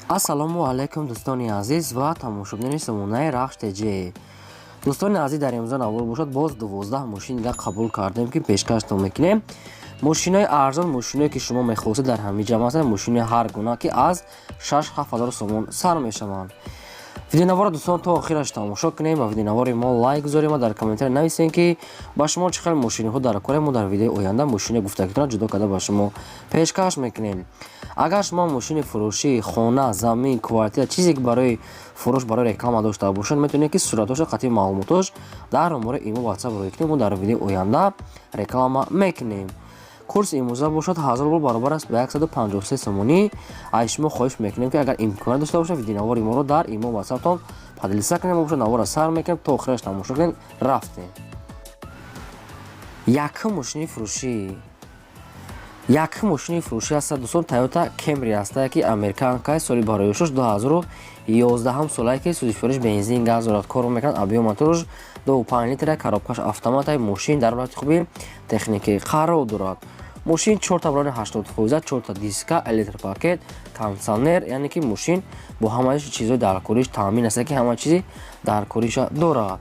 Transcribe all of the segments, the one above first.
Ассалому алайкум, дӯстони азиз ва тамошобинони сомонаи Рахш ТЖ. Дӯстони азиз, дар имрӯза навор бошад, боз 12 мошин дига қабул кардем, ки пешкаштон мекунем. Мошинои арзон, мошиное ки шумо мехостед, дар ҳамин ҷамъ ҳастанд. Мошинои ҳар гуна, ки аз 6-7 ҳазор сомон сар мешаванд. Видеонаворро, дӯстон, то охираш тамошо кунем ва видеонавори мо лайк гузорем ва дар комментария нависем, ки ба шумо чӣ хел мошиниҳо дар кор. Мо дар видеои оянда мошини гуфтагитонро ҷудо карда ба шумо пешкаш мекунем. Агар шумо мошини фурӯшӣ, хона, замин, квартира, чизе ки барои фурӯш, барои реклама дошта бошед, метавонед, ки суратҳошо қатъи маълумотош дар номарои имо, ватсап рӯй кунем. Мо дар видеои оянда реклама мекунем. Курси имрӯза бошад, 1000 рубл баробар аст ба 153 сомонӣ. Аз шумо хоҳиш мекунем, ки агар имконият дошта бошад, видеонавори моро дар имо, ватсаптон поделиться кунем. Бошад, наворро сар мекунем, то охираш тамошо кунем. Рафтем. Якум мошини фурӯшӣ, якум мошини фурӯшӣ ҳаста, дӯстон, Тойота Кемри ҳаста, ки американкаи, соли барои 2011 солае, ки сӯзишвориш бензин, газ дорад, кор мекунад. Объём моторш 2,5 литра, коробкаш автоматай. Мошин дар ҳолати хуби техникӣ қарор дорад. Мошин чорта балони 80%, чорта диска, электропакет, кондитсионер, яъне ки мошин бо ҳамаи чизҳои даркориш таъмин аст, ки ҳама чизи даркориша дорад.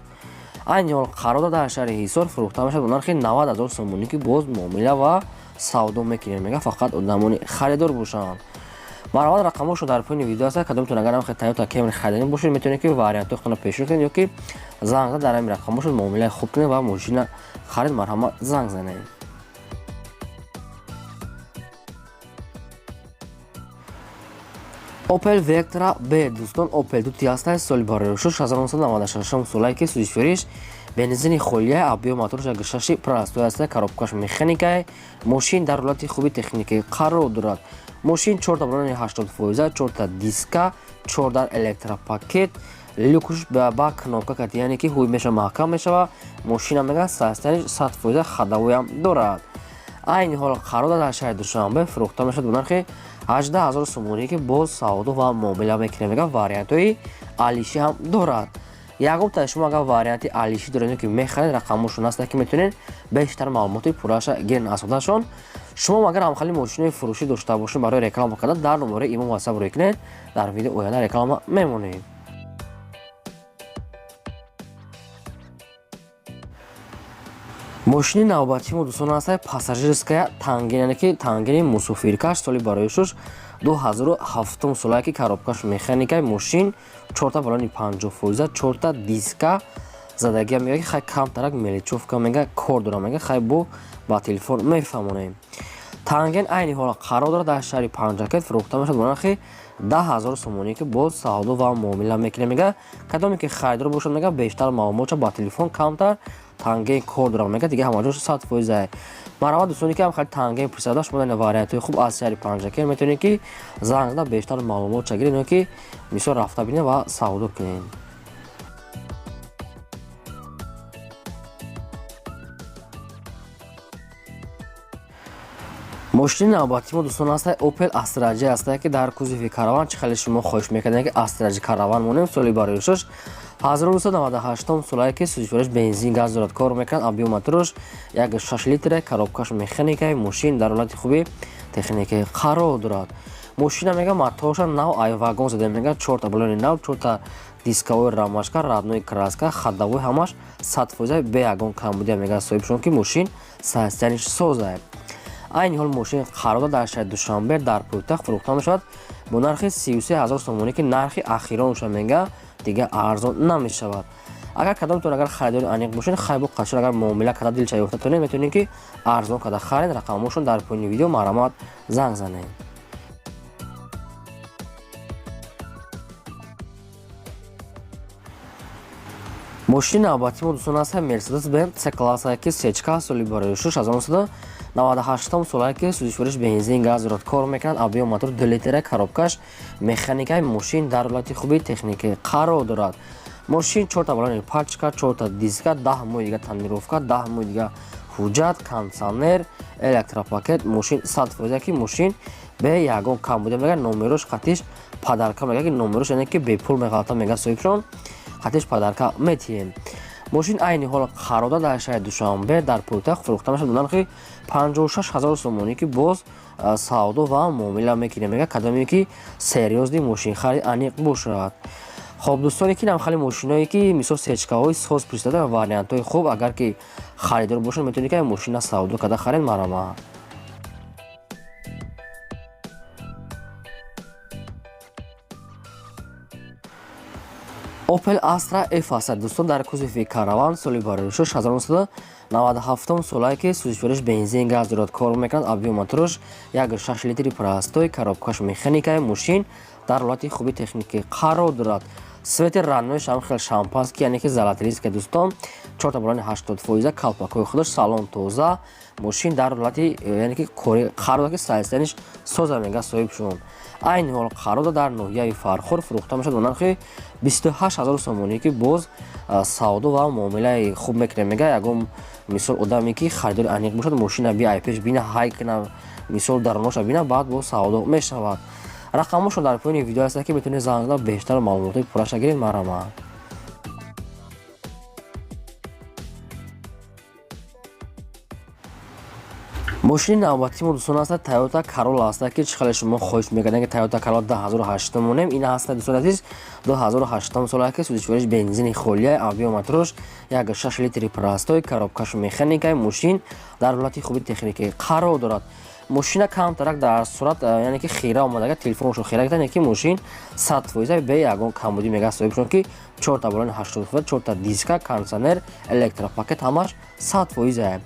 Айни ҳол қарор дорад дар шаҳри Ҳисор, фурӯхта мешавад бо нархи 90 ҳазор сомонӣ, ки боз муомила ва савдо мекунем, мега, фақат одамони харидор бошанд. Марҳамат, рақамҳошо дар поёни видео аст. Кадомтон агар ҳам Тойота Кемри хариданӣ бошед, метавонед, ки вариантҳои худтонро пешниҳод кунед ё ки занг зад, дар ҳамин рақамҳошо муомилаи хуб кунед ва мошина харид. Марҳамат, занг занед. Opel Vectra B, дӯстон, Opel дути ҳастай, соли барои 1996 солае, ки сӯзишвориш бензини холия, объём моторш 1,6 простой ҳастай, коробкаш механикай. Мошин дар ҳолати хуби техникӣ қарор дорад. Мошин чорта балони 80%, чорта диска, чордар электропакет, люкуш ба кнопка кат, яъне ки ҳуй меша, маҳкам мешава. Мошина, мега, состояниш 100%, ходовойам дорад. Айни ҳол қарор дар шаҳри Душанбе, фурӯхта мешавад бо нархи 18 ҳазор сомонӣ, ки боз савдо ва муомила мекунем. Мега, вариантҳои алишӣ ҳам дорад. Ягон таи шумо агар варианти алишӣ доред, ки мехаред, рақамҳошон ҳаста, ки метавонед бештар маълумоти пурраша гирен аз худашон. Шумо агар ҳамхели мошинои фурӯшӣ дошта бошед барои реклама кардан, дар номерои имо, ватсап рӯй кунед, дар видео оянда реклама мемонем. Мошини навбатии мо, дӯстон, ҳаста пассажирская Танген, яъне ки Тангени мусофиркаш, соли барои шуш 2007 солае, ки коробкаш механикай. Мошин чорта балони 50%, чорта диска задагия. Мега, ки хай камтарак мелочёвка, мега, кор дорам, мега, хай бо ба телефон мефаҳмонем. Танген айни ҳол қарор дорад дар шаҳри Панҷакент, фурӯхта мешавад бо нархи 10 ҳазор сомонӣ, ки боз савдо ва муомила мекунем. Мега, кадоме ки харидор бошад, мега, бештар маълумотша ба телефон. Камтар Танген кор дорам, мега, дига ҳамаҷош 100%. Марҳамат, дӯстоне ки ҳам хеле Танген пурсада, шумо дар вариантҳои хуб аз шаҳри Панҷакент метавонед, ки занг зада бештар маълумотша гиред ё ки мисол рафта бинед ва савдо кунед. Мошини навбатии мо, дӯстон, ҳаста Opel Astra J ҳаста, ки дар кузови караван. Чӣ хеле шумо хоҳиш мекардем, ки Astra J караван монем. Соли барои шуш 1998 солае, ки сӯзишвориш бензин, газ дорад, кор мекунад. Объём моторш 1,6 литра, коробкаш механикай. Мошин дар ҳолати хуби техникӣ қарор дорад. Мошина, мега, моторша нав, ай вагон зада, мега, чорта балони нав, чорта дисковой, рамашка родной краска, ходовой ҳамаш 100%, бе ягон камбудия. Мега соҳибшон, ки мошин состояниш созае. Айни ҳол мошин қарор дорад дар шаҳри Душанбе, дар пойтахт, фурӯхта мешавад бо нархи 33 ҳазор сомонӣ, ки нархи ахиронша, мега, дига арзон намешавад. Агар кадомтон агар харидори аниқ бошед, хай бо қачон агар муомила карда дилча ёфта тонед, метавонед, ки арзон карда харед. Рақамҳошон дар поёни видео, марҳамат, занг занед. Мошини навбатии мо, дӯстон, аст Мерседес Бенз С классае, ки сечка, соли барои шуш 1998 солае, ки сӯзишвориш бензин, газ дорад, кор мекунад. Объём мотор 2 литра, коробкаш механикаи. Мошин дар ҳолати хуби техникӣ қарор дорад. Мошин чорта балони пачка, чорта диска, 10 моҳи дига тонировка, 10 моҳи дига ҳуҷҷат, кондитсионер, электропакет. Мошин 100%, ки мошин бе ягон камбудия. Мега, номерош қатиш подарка, мега, ки номерош, яъне ки бепул меғалта, мега соҳибшон, қатиш подарка метиҳем. Мошин айни ҳол қарор дорад дар шаҳри Душанбе, дар пойтахт, фурӯхта мешавад бо нархи 56 ҳазор сомонӣ, ки боз Савдо ва муомила мекунем, мега, кадоме ки серьёзный мошинхари аниқ бошад. Хоб, дӯстоне ки нам хали мошиное ки мисол сечкаҳои соз пурсида, вариантҳои хуб, агар ки харидор бошад, метавонед ки мошина савдо карда харед, марҳамат. Opel Astra F аст, дӯстон, дар кузови Караван, соли барои 1997 солае ки сӯзишвориш бензин, газ дорад, кор мекунад. Объём мотораш 1,6 литри простой, коробкаш механикаи. Мошин дар ҳолати хуби техникӣ қарор дорад. Цвети роднойш ҳам хел шампанский, яъне ки золотистый, дӯстон. Чорта балони 80%, калпакҳои худаш, салон тоза. Мошин дар ҳолати, яъне ки кори қарор дорад, ки состояниш соза, мега соҳибшон. Айни ҳол қарор дорад дар ноҳияи Фархор, фурӯхта мешавад бо нархи 28 000 сомонӣ, ки боз савдо ва муомилаи хуб мекунем, мега. Ягон мисол одаме ки харидори аниқ бошад, мошина биай пеш бина, ҳай кина, мисол даруноша бина, баъд боз савдо мешавад. Рақамошон дар поёни видео ҳаст, ки метавонед занг зада, бештар маълумотҳои пурраша гиред, марҳамат. Мошини навбатии мо, дӯстон, аста Toyota Corolla аста, ки чӣ хеле шумо хоҳиш мекардем, ки Toyota Corolla 2008 монем. Ин ҳаста, дӯстони азиз, 2008 сола, ки сӯзишвориш бензини холия, объём мотораш 1,6 литри простой, коробкаш механикаи. Мошин дар ҳолати хуби техникӣ қарор дорад. Мошина камтарак дар сурат, яъне ки хира омадага, телефоншо хира гирифта, ки мошин 100% бе ягон камбудӣ, мега соҳибшон, ки чорта балони 80%, чорта диска, кондитсионер, электропакет, ҳамаш 100%.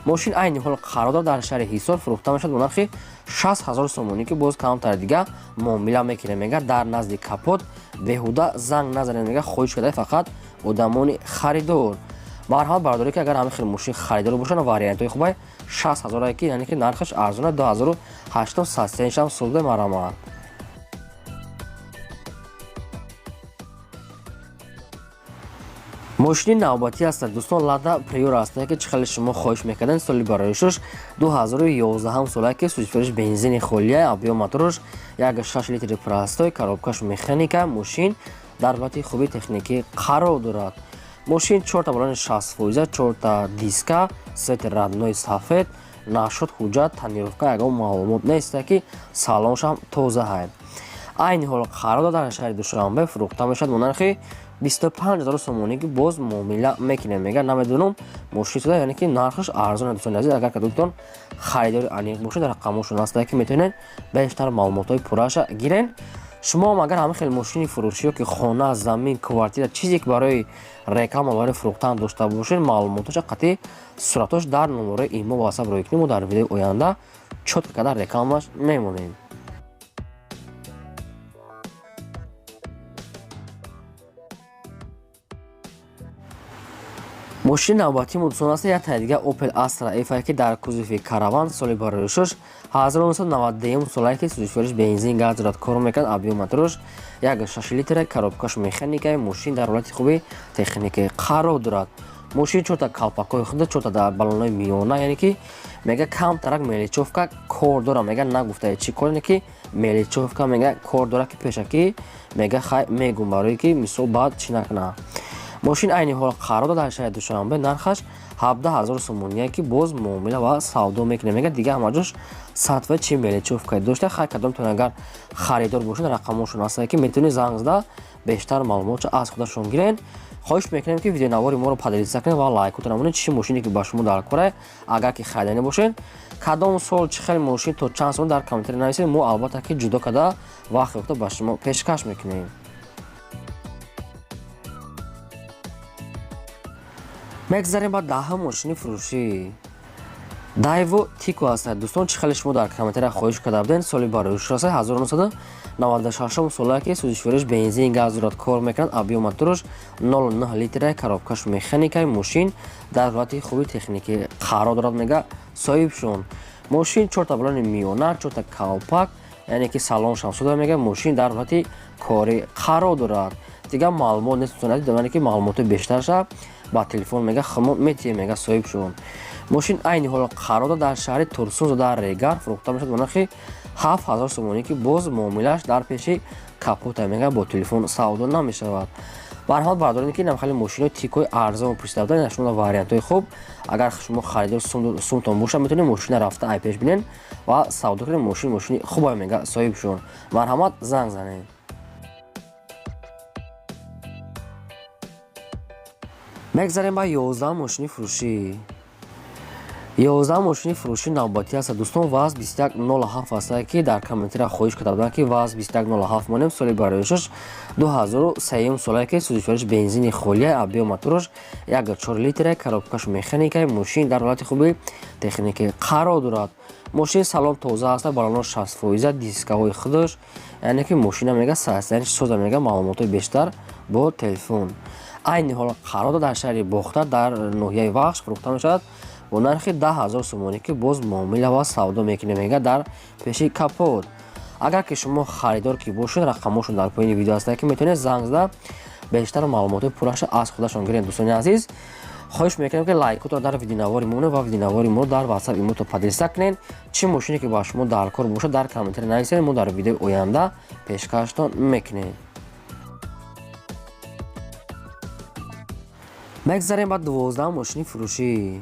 Мошин айни ҳол қарор дорад дар шаҳри Ҳисор, фурӯхта мешавад бо нархи 60 000 сомонӣ, ки боз камтар дига муомила мекунем, мега. Дар назди капот беҳуда занг назанед, мега, хоҳиш карда фақат одамони харидор. Марҳамат, бардорӣ, ки агар ҳамин хел мошин харидор бошанд, вариантҳои хубай 60 000, ки яъне ки нархаш арзона, 2008, состоянишам созда, марҳамат. Мошини навбатӣ аст, дӯстон, Лада Приора аст, ки чӣ хеле шумо хоҳиш мекардем. Соли бароишуш 2011 сола, ки сӯзишвориш бензини холия, объём мотораш 1,6 литри простой, коробкаш механика. Мошин дар ҳолати хуби техникӣ қарор дорад. Мошин чорта балони 60%, чорта диска, цвети родной сафед. Нашуд ҳуҷҷат, тонировка, ягон маълумот нест, ки салоншам тоза ҳай. Айни ҳол қарор дорад дар шаҳри Душанбе, фурӯхта мешавад бо нархи 25 000 сомонӣ, ки боз муомила мекунем, мега. Намедонам, мошин шуда, яъне ки нархаш арзон. Дӯстони азиз, агар кадомтон харидори аниқ бошед, рақамошон ҳаста, ки метавонед бештар маълумотҳои пурраша гирен. Шумоам агар ҳамин хел мошини фурӯшӣ ё ки хона, замин, квартира, чизе ки барои реклама, барои фурӯхтан дошта бошед, маълумотоша қатъи суратош дар номерои имо, ватсап рӯй кунем, мо дар видеои оянда чётко карда рекламаш мемонем. Мошини навбатии мо, дӯстон, аст як таи дига Opel Astra F, ки дар кузови Караван, соли бароишуш 1991 солае, ки сӯзишвориш бензин, газ дорад, кор мекунад. Объём мотораш 1,6 литра, коробкаш механикаи. Мошин дар ҳолати хуби техникӣ қарор дорад. Мошин чорта калпакҳои худа, чорта дар балонҳои миёна, яъне ки мега камтарак мелочёвка кор дора, мега. Нагуфта чӣ кор, яъне ки мелочёвка, мега, кор дора, ки пешакӣ, мега, хай мегум, барое ки мисол баъд чӣ накунад. Мошин айни ҳол қарор дорад дар шаҳри Душанбе, нархаш 17 000 сомоние, ки боз муомила ва савдо мекунем, мега. Дига ҳамаҷош сатва чи мелочёвка дошта. Хай, кадомтон агар харидор бошед, рақамошон ҳастае, ки метавонед занг зада, бештар маълумотшо аз худашон гирен. Хоҳиш мекунем, ки видеонавори моро поделиться кунед ва лайкотон намонед. Чӣ мошине ки ба шумо дар кора, агар ки хариданӣ бошед, кадом сол, чӣ хел мошин, то чанд сом, дар комментарий нависед. Мо албатта ки ҷудо карда, вақт ёфта ба шумо пешкаш мекунем. Мегзарем ба даҳум мошини фурӯшӣ. Дайво Тико аст, дӯстон, чӣ хеле шумо дар комментария хоҳиш карда будем. Соли бароишураса 1996 солае, ки сӯзишвориш бензин, газ дорад, кор мекунад. Объём мотораш 0,9 литра, коробкаш механикаи. Мошин дар ҳолати хуби техникӣ қарор дорад, мега соҳибшон. Мошин чорта балони миёна, чорта калпак, яъне ки салоншам суда, мега. Мошин дар ҳолати корӣ қарор дорад. Дигар маълумот нест, дӯстони азиз, яъне ки маълумотҳои бештарша ба телефон, мега, хмо метиҳем, мега соҳибшон. Мошин айни ҳол қарор дорад дар шаҳри Турсунзода, дар Регар, фурӯхта мешавад бо нархи 7000 сомонӣ, ки боз муомилааш дар пеши капота, мега, бо телефон савдо намешавад. Марҳамат, бардорем, ки инам хеле мошинои тикои арзон пурсида будан. Шумо вариантҳои хуб, агар шумо харидор сумтон боша, метавонед мошина рафта ай пеш бинен ва савдо кунед. Мошин мошини хубае, мега соҳибшон. Марҳамат, занг занед. Мегзарем ба 11 мошини фурӯшӣ. 11 мошини фурӯшӣ навбатӣ аст, дӯстон. ВАЗ 2107 аст, ки дар комментария хоҳиш карда буданд, ки ВАЗ 2107 монем. Соли бароишаш 2003 солае, ки сӯзишвориш бензини холия, объём мотораш 1,4 литра, коробкаш механикай. Мошин дар ҳолати хуби техникӣ қарор дорад. Мошин салон тоза аст, балоно 60%, дискаҳои худаш, яъне ки мошина мега состояниш соза мега. Маълумотҳои бештар бо телефон. Айни ҳол қарор дорад дар шаҳри Бохтар, дар ноҳияи Вахш. Фурӯхта мешавад бо нархи 10 000 сомонӣ, ки боз муомила ва савдо мекунем, мега, дар пеши капот. Агар ки шумо харидор ки бошед, рақамҳошон дар поёни видео ҳастанд, ки метавонед занг зада бештар маълумотҳои пурраша аз худашон гиред. Дӯстони азиз, хоҳиш мекунем, ки лайкотро дар видеонавори мо ва видеонавори мо дар ватсап имото поделиться кунед. Чӣ мошине ки ба шумо дар кор бошад, дар комментария нависед, мо дар видеои оянда пешкаштон мекунем. Мегзарем ба 12 мошини фурӯшӣ.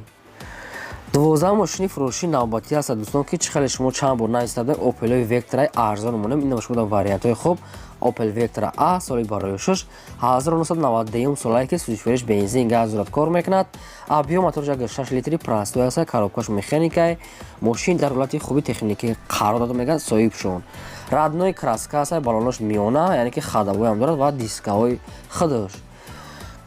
12 мошини фурӯшӣ навбатӣ аст, дӯстон, ки чӣ хеле шумо чанд бор нависта будем, Опелои Вектраи арзон монем. Ин шумо вариантҳои хуб. Опел Вектра А, соли бароишаш 1991 солае, ки сӯзишвориш бензин, газ дорад, кор мекунад. Объём мотораш 1,6 литри, простой аст, коробкаш механикай. Мошин дар ҳолати хуби техникӣ қарор дод, мегӯяд соҳибшон. Родной краска аст, балонош миёна, яъне ки ходовойам дорад ва дискаҳои худаш.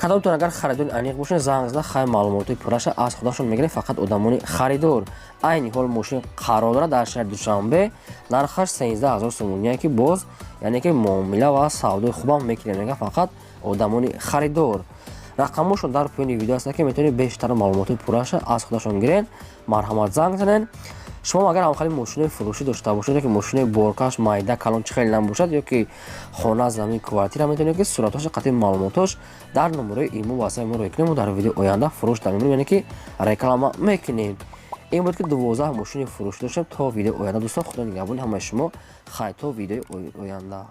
Кадомтон агар харидори аниқ бошед, занг зада хай маълумотҳои пурраша аз худашон мегиред. Фақат одамони харидор. Айни ҳол мошин қарор дорад дар шаҳри Душанбе, нархаш 13 000 сомоние, ки боз, яъне ки муомила ва савдои хубам мекунем, мега, фақат одамони харидор. Рақамҳошон дар поёни видео аст, ки метавонед бештар маълумотҳои пурраша аз худашон гиред. Марҳамат, занг занед. Шумо агар ҳамхели мошинои фурӯшӣ дошта бошед, ки мошинои боркаш, майда, калон, чӣ хеле набошад, ё ки хона, замин, квартира, метавонед, ки суратҳоша қатъи маълумотҳош дар номерои имо васаи мо рой кунем. Мо дар видеои оянда фурӯш дар мемонем, яъне ки реклама мекунем. Ин буд, ки 12 мошини фурӯшӣ доштем. То видеои оянда, дӯстон, худо нигаҳбони ҳамаи шумо. Хайр, то видеои оянда.